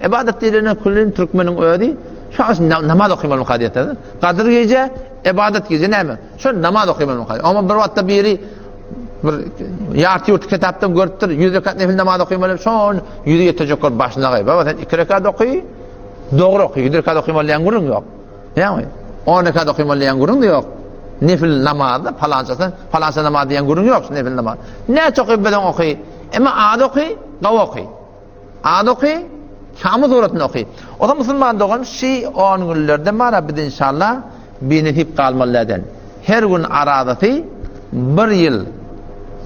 Ybadat diýlende küllin türkmeniň özi şu namaz okaýmaly diýýär. Gadyr gije, ybadat gije näme? Şu namaz okaýmaly. Amma bir wagtda biri bir ýarty ýurty kitapdan görüpdir, 100 rekat nefil namaz okaýmaly, şon ýüzi ýetejek bolup başyna gaý. Baba sen 2 rekat oky, dogry oky, 100 rekat okaýmaly diýen gürrüň ýok. Ýagny 10 rekat okaýmaly diýen gürrüň ýok. Nefil namazda palançasy, palança namaz diýen gürrüň ýok, nefil namaz. Näçe okyp bilen oky, emma az oky, gawy oky. Az oky, kamyl suratyny oky. O zaman musulman dogan şi 10 günlerde mara biz inşallah binesip galmaly däden. Her gün arazasy bir ýyl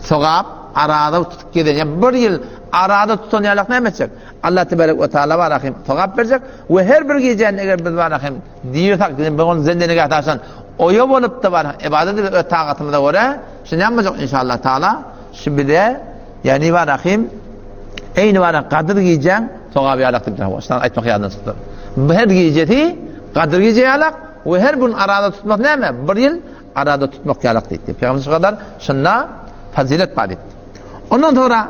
sogap araza tutup gezen, ýa bir ýyl araza tutan ýalak näme etjek? Allah tebarek we taala bar hem sogap berjek we her bir gijäni eger biz bar hem diýsek, biz onu zendene gätaşan oýa bolup da bar ibadet edip öz tagatymyza görä, şu näme boljak inşallah taala şu bize ýani bar hem eýni bar gadyr gijäň sogaby ýalak diýip şuny aýtmak ýadymdan çykdy. Her gijesi gadyr gije ýalak We her gün araza tutmak näme? Bir ýyl araza tutmak ýalak diýdi. Pygamber şu kadar şunda fazilet bar diýdi. Ondan sonra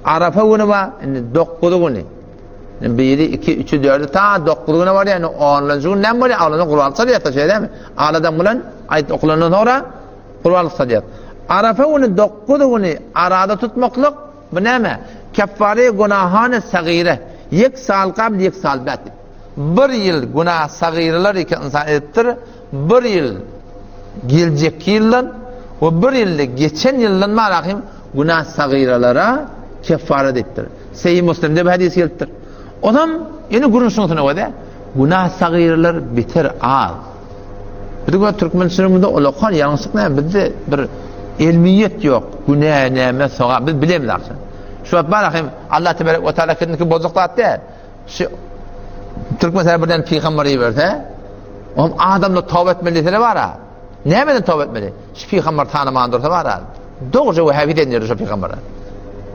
Arafa günü bar, indi 9 güni. Indi biri, 2, 3, 4 ta 9 güne barýar. Indi 10-njy gün näme bolýar? Alada gurbanlyk salýar, şeýle dälmi? Aladan bilen aýt okulandan sonra gurbanlyk salýar. Arafa güni 9 güni araza tutmaklyk bu näme? Keffare günahane sagire. Yek sal kabl, yek sal ba'd. Bir ýyl günah sagyralar eken ynsan edipdir, bir ýyl geljekki ýyldan we bir ýylda geçen ýyldan barahym günah sagyralara keffara diýipdir. Sahih Muslimde bu hadys gelipdir. Onam ýene gürrüň şunusyna görä, günah sagyralar beter az. Biziň öz türkmençiligimizde ulakan ýalňyşlyk näme? Bizde bir elmiýet ýok. Günä näme, sogap biz bilemiz agşam. Şu wagt barahym Allah tebarek we taala kendiki bozuk zat däl. Şu Türkmen birden pygamber iberse, oňam adamlar toba etmeli diýseler bar-a. Nämeden toba etmeli? Şu pygamber tanaman dursa bar-a. Dogruja wehhabi diýenler şu pygambere.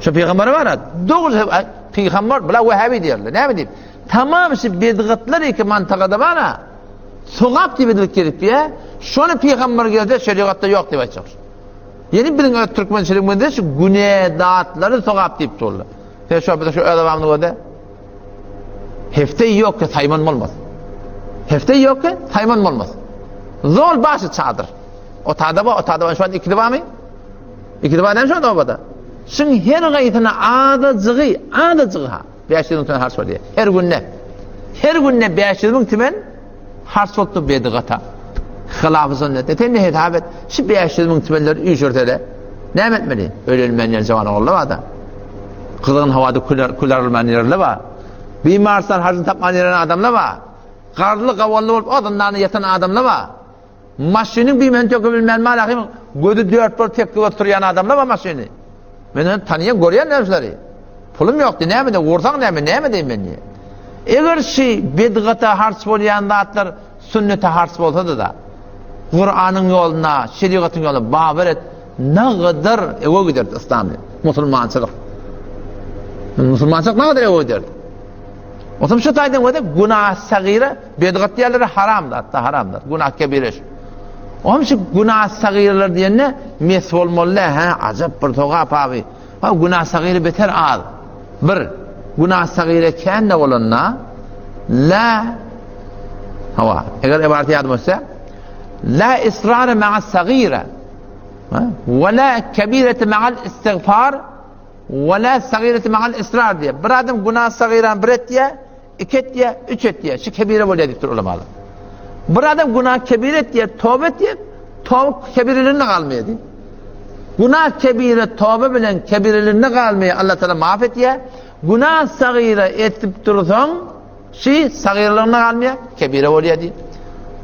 Şu pygambere bar-a, dogruja pygamber bula wehhabi diýerler. Näme diýip? Tamam şu bidgatlar iki mantagada bar-a. Sogap diýip edilip gelip ýa, şony pygamber gelse şerigatda ýok diýip aýtjak. Ýeni biziň öz türkmençiligimizde şu güne zatlary sogap diýip durlar. Sen şu bize şu öz adamyny görde. Hefte ýok ki saýman bolmaz. Hefte ýok ki saýman bolmaz. Zol başy çadyr. O tada ba, o tada ba şu an ikili barmy? Ikili bar näme şu an obada? Şuň her gaýsyna azajygy, azajygy ha. 500 müň tümen harç bolýar. Her günde. Her günde 500 müň tümen Harç bolupdyr bedgata. Hylafy sünnete. Sen ne hesap et? Şu 500 müň tümenleri üýşürsele, näme etmeli? Ölelmän ýer jawan ogullar bar-da. Gyzgyn howada kül arylman ýerler bar. Bimarsdan harjyny tapman ýören adamlar bar. Garly gawally bolup o zyndanda ýatan adamlar bar. Maşynyň bimesini töküp bilmän malahym gözi dört bolup tekge oturýan adamlar bar maşyny. Men ony tanýan, görýän näme şulary. Pulum ýok diý, näme de ursaň näme, näme deýin men diý. Eger şi bedgata harç bolýan zatlar sünnete harç bolsady-da, Kuranyň ýoluna, şerigatyň ýoluna babar et, nagadar öwe giderdi yslam, musulmançylyk. Musulmançylyk nagadar öwe giderdi. Otam şu taýdan görse günah sagyra, bedgat diýerler haram zat, da haram zat, günah kebire. Ohm şu günah sagyralar diýende mes bolmaly, hä, ajap bir sogap abi. Ha günah sagyra beter az. Bir günah sagyra kän-de bolanda la hawa, eger ibaret ýadyma düşse, la israra ma'a sagyra we la kebirete ma'al istiğfar we la sagirete ma'al israr diýär. Bir adam günah sagyrany bir etýär, iki etýär, üç etýär. Şu kebire bolýar diýipdir ulamalar. Bir adam günah kebire etýär, toba etýär, toba kebirelerine galmaýar diýip. Günah kebire toba bilen kebirelerine galmaýar, Allah Taala maaf etýär. Günah sagyra etip dursaň, Şi sagyrlygyna galmaýar, kebire bolýar diýip.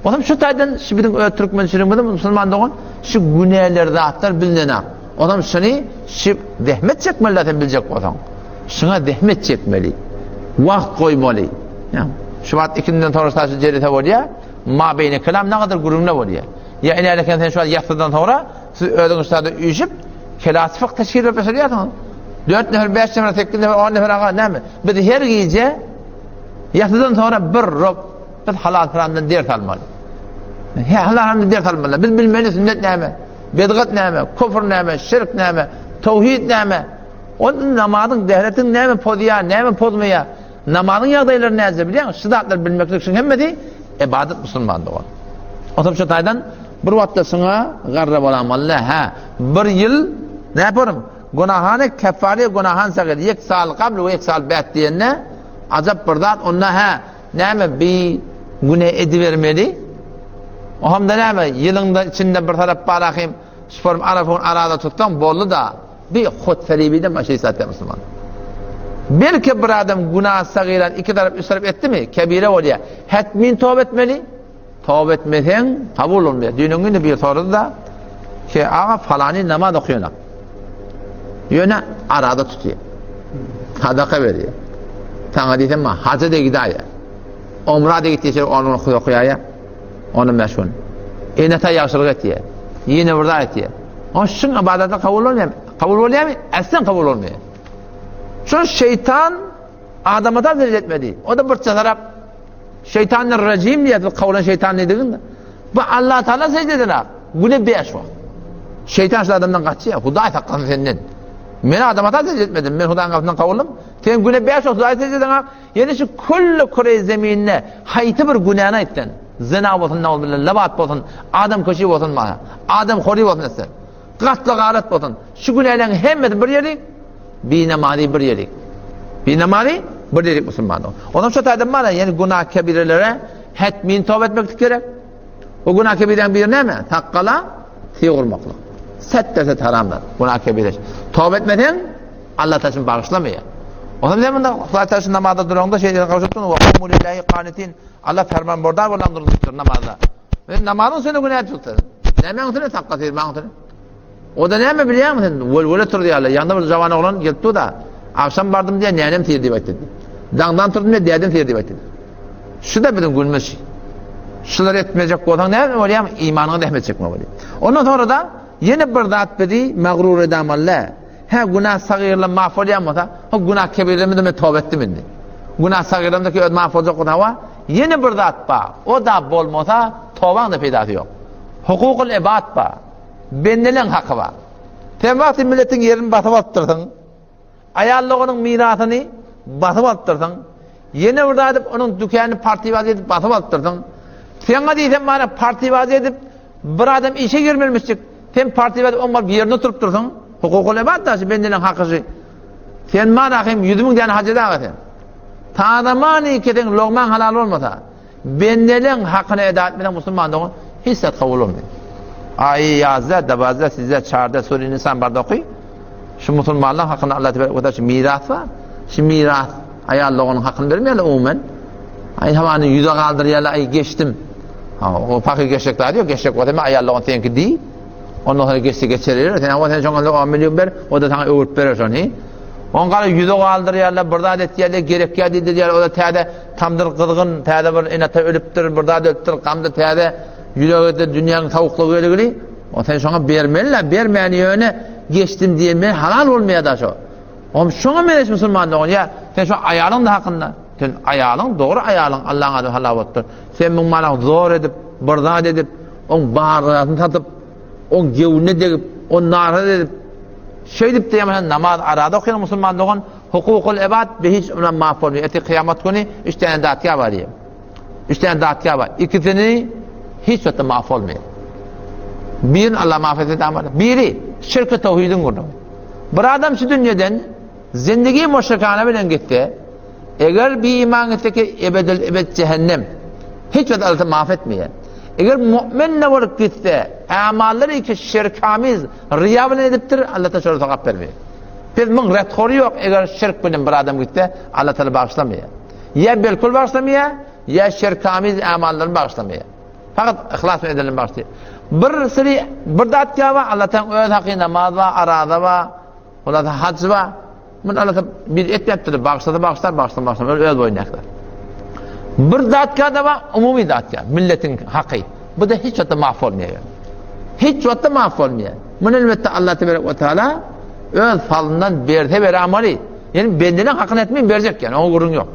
Onam şu taýdan şu biziň öz türkmençiligimizde musulman dogan şu günäler zatlar bilinenak. Onam şuny şu zähmet çekmeli sen biljek bolsaň. Şuňa zähmet çekmeli. Wagt goýmaly. Ýa şu wagt ikinden soňra saçy jelese bolýar. Ma beýne kelam nagadyr gürrüňle bolýar. Ýa inäleken sen şu wagt ýassydan soňra siz özüňiz şada üýşüp kelas fyk teşkil berip başarýarsyňyz. 4 nefer, 5 nefer, 8 nefer, 10 nefer aga näme? Biz her gije ýasydan soňra bir rob biz halal haramdan ders almaly. He halal haramdan ders almaly. Biz bilmeli sünnet näme? Bedgat näme? Kufr näme? Şirk näme? Tauhid näme? Onun namazyň, dehretin näme pozýar, näme pozmaýar? Namazyň ýagdaýlary näce bilýäňmi? Şu zatlary bilmeklik şuň hemmesi ibadat musulman dogan. Otam şu taýdan bir wagtda şuňa garra bolamaly hä. Bir ýyl näme Günahany keffare günahan sagyr ýek sal gabl we ýek sal bäd diýende ajap bir zat onda hä näme bi güne edibermeli. Ohamda näme ýylyňda içinde bir tarap bar ahim şform arafun arada tutsaň boldy da bi hutferibiden başga hiç zat ýok musulman. Belki bir adam günah sagyran iki tarap üç tarap etdimi kebire bolýar. Hetmin toba etmeli. Toba etmeseň kabul bolmaýar. Düýnüň güni bir sorady-da, ki aga falany namaz okaýanak. Ýöne arada tutýar. Sadaka berýär. Saňa diýsem, haja da gidaýar. Umra da gitýär, onu okaýar. Onu meşgul. Ene ta ýagşylyk etýär. Ýene bir zat etýär. O şuň ibadaty kabul bolmaýar. Kabul bolýarmy? Aslan kabul bolmaýar. Şol şeytan adama da zerre etmedi. O da bir tarap Şeýtanlar rejim diýýär, bu kowlan şeýtan diýdigin. Bu Allah Taala secde eden ak. Güne 5 wagt. Şeýtan şu adamdan gaçýar. Hudaý saklasyn senden. Men adama da secde etmedim. Men Hudaýyň gapysyndan kowuldym. Sen güne 5 wagt Hudaýa secde eden ak. Ýene şu külli küre zeminde haýsy bir günäni aýtsan. Zina bolsun, nauzbillah, lebat bolsun, adam köşi bolsun, adam hori bolsun etsen. Gatly garat bolsun. Şu günäleriň hemmesi bir ýerik, binamazy bir ýerik. Binamazy bir ýerik musulmanyň. Ondan şu taýdan bar, ýani günah kebirelere hetmin toba etmeklik gerek. Bu günah kebiräň biri näme? Sakgala tyg urmaklyk. Set derset haramdyr. Günah kebire. Toba etmeseň Allah taşyn bagyşlamaýar. Ondan sen bunda Hudaý taşyn namazda duraňda şeýle gowşatdyň, wa kumu lillahi qanitin. Allah ferman bordar bolan durupdyr namazda. Men namazyň üstüne günä tutdy. Nämäň üstüne sakga syrmaň üstüne. O da näme bilýärmi sen? Welwele turdy ýaly. Ýanda bir jawan oglan gelip da, agşam bardym diýen nänem syr diýip aýtdy. Daňdan turdum diýen dädem syr diýip aýtdy. Şu da biziň günümüz. Şular etmejek bolsaň näme bolýar? Imanyňa zähmet çekme bolýar. Ondan sonra da ýene bir zat bizi mağrur edamaly. Hä, günah sagyrlar maaf bolýan bolsa, o günah kebirlerimiz men toba etdim indi. Günah sagyrlarymdaki öz maaf boljak bolsa, hawa, ýene bir zat bar. O da bolmasa, tobaň da peýdasy ýok. Hukukul ibad bar. Bendeleň haky bar. Sen wagty milletiň ýerini basyp alypdyrsyň. Aýal doganyň mirasyny basyp alypdyrsyň. Ýene bir zat edip, onuň dükanyny partibaz edip basyp alypdyrsyň. Seňe diýsem mana partibaz edip bir adam işe girmelimişjik. Sen partibaz oň baryp ýerinde oturypdyrsyň. Hukukul ibad da şu bendeleň haky şu. Sen mana hem 100 müň däne haj edaga sen. Tazamany kesen logmaň halal bolmasa. Bendeleň hakyny eda etmeseň musulman dogan hiç zat kabul bolmaýar. Aýy ýazda, dabazda, sizde, çarda, sure Nisan barda oky. Şu musulmanlaryň hakyny Allah tebarek we taala şu miras bar. Şu miras aýal doganyň hakyny bermeýärler umumen. Aý hawany ýüze galdyrýarlar, aý geçdim. Ha, o pahyr geçjek zady ýok, geçjek bolsa men aýal dogan seňki diý. Ondan sonra geçse geçer, sen hawa sen şoňa 10 million ber, o da sana öwürip berer şony. On gara ýüze galdyrýarlar, bir zat etýärler, gerek ýa diýdirýärler, o da täze tamdyr gyzgyn, täze bir ene-ata ölüpdir, bir zat ölüpdir, gamda täze ýürege dünýäniň sowuklygy gelgili. O sen şoňa bermeli-le, bermäni ýöne geçdim diýen men halal bolmaýar da şo. Om şoňa meňzeş musulman dogan, ýa sen şo aýalyň da hakynda, sen aýalyň dogry aýalyň Allaň ady halal bolupdyr. Sen muň mana zor edip, bir zat edip, oň barlaryny satyp, oň gewine degip, on naraz edip, Şeýdip diýýär, namaz arada okaýan musulman dogan, hukukul ibad be hiç bilen maaf bolmaýar. Ertir kyýamat güni üç däne datga bar diýýär. Üç däne datga bar. Ikisini hiç wagtda maaf bolmaýar. Birini Allah maaf etse tamam. Biri şirki tawhidiň gürrüňi. Bir adam şu dünýeden zindigi müşrikana bilen gitse, eger bir iman gitse ki ebedil ebed cehennem. Hiç wagt Allah maaf etmeýär. Eger mu'min ne bolup gitse, amallary ki şirkamiz Riýa bilen edipdir, Allah Taala şolara sogap bermeýär. Biz muň rethory ýok, eger şirk bilen bir adam gitse, Allah Taala bagyşlamaýar. Ýa belkul bagyşlamaýar, ýa şirkamiz amallaryny bagyşlamaýar. Fakat yhlas bilen edenini bagyşlaýar. Bir syry bir zat bar, Allah Taala öz haky namaz bar, araza bar, ondan hac bar. Muny Allah bir etmepdir, bagyşlasa bagyşlar, bagyşlamasa bagyşlamaz, öz boýnuna äkler. Bir zatga-da bar, umumy zatga, milletiň haky. Bu da hiç wagtda maaf bolmaýar. Hiç wagtda maaf bolmaýar. Muny elbetde Allah tebarek we taala öz falyndan berse beramaly. Ýani bendeniň hakyny etmeýin berjek ýani, oňa gürrüň ýok.